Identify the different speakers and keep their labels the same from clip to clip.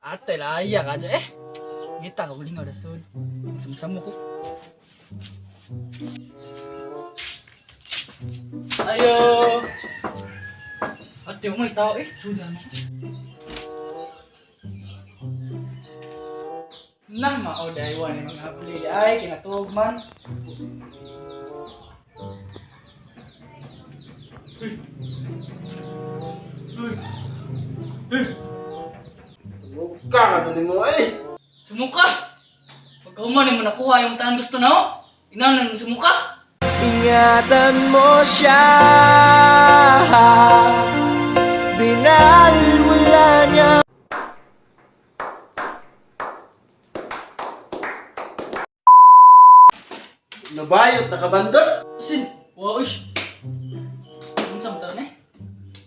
Speaker 1: Ate, laya ka dyan eh. Ngita ka, uling dasun. Sumsamo ko. Ayo. Ate, umay tao eh. Sudan mo. Nah, mao daywan ni mga apli ay kinatuog man. Uy. Uy. Uy.
Speaker 2: Sumuka ka na mo eh.
Speaker 1: Sumuka! Pagka human mo nakuha yung tanan gusto na oh. Inaw na sumuka.
Speaker 3: Ingatan mo siya. Binaliwala niya.
Speaker 2: Nabayot, nakabandol.
Speaker 1: Asin, wow ish. Unsa man taon eh?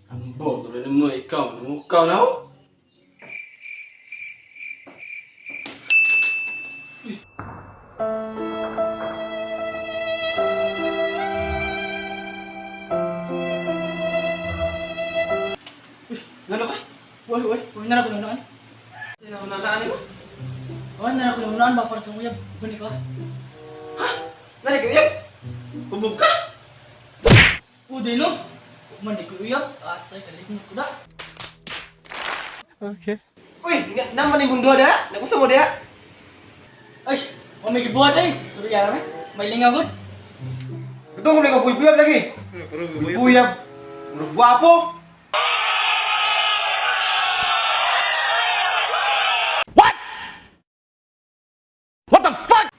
Speaker 2: Ambo, tuloy mo ikaw. Numukaw na oh. Uy, ngano ka?
Speaker 1: Uy, uy, uy na ra ko nunaan.
Speaker 2: Sino ang nanaan mo?
Speaker 1: Uy na ra ko nunaan ba para sa uyab. Gani ka?
Speaker 2: Ha? Nani ka uyab? Hubog ka?
Speaker 1: Uday no. Man di ko uyab. Atay kalimot ko da.
Speaker 3: Okay.
Speaker 2: Uy, nga naman yung mundo da? Nagusto mo da?
Speaker 1: Ay, wa may gibuhat ay. Surya ra may. May lingaw gud.
Speaker 2: Ito ko lang buyab lagi. Buyab. Murag gwapo. What? What the fuck?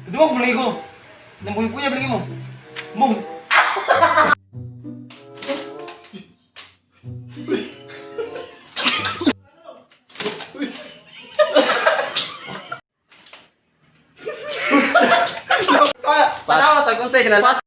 Speaker 2: Ito ko lagi ko. Nang buyab lagi mo. Mong. Panawa sa kung sa kinalpas.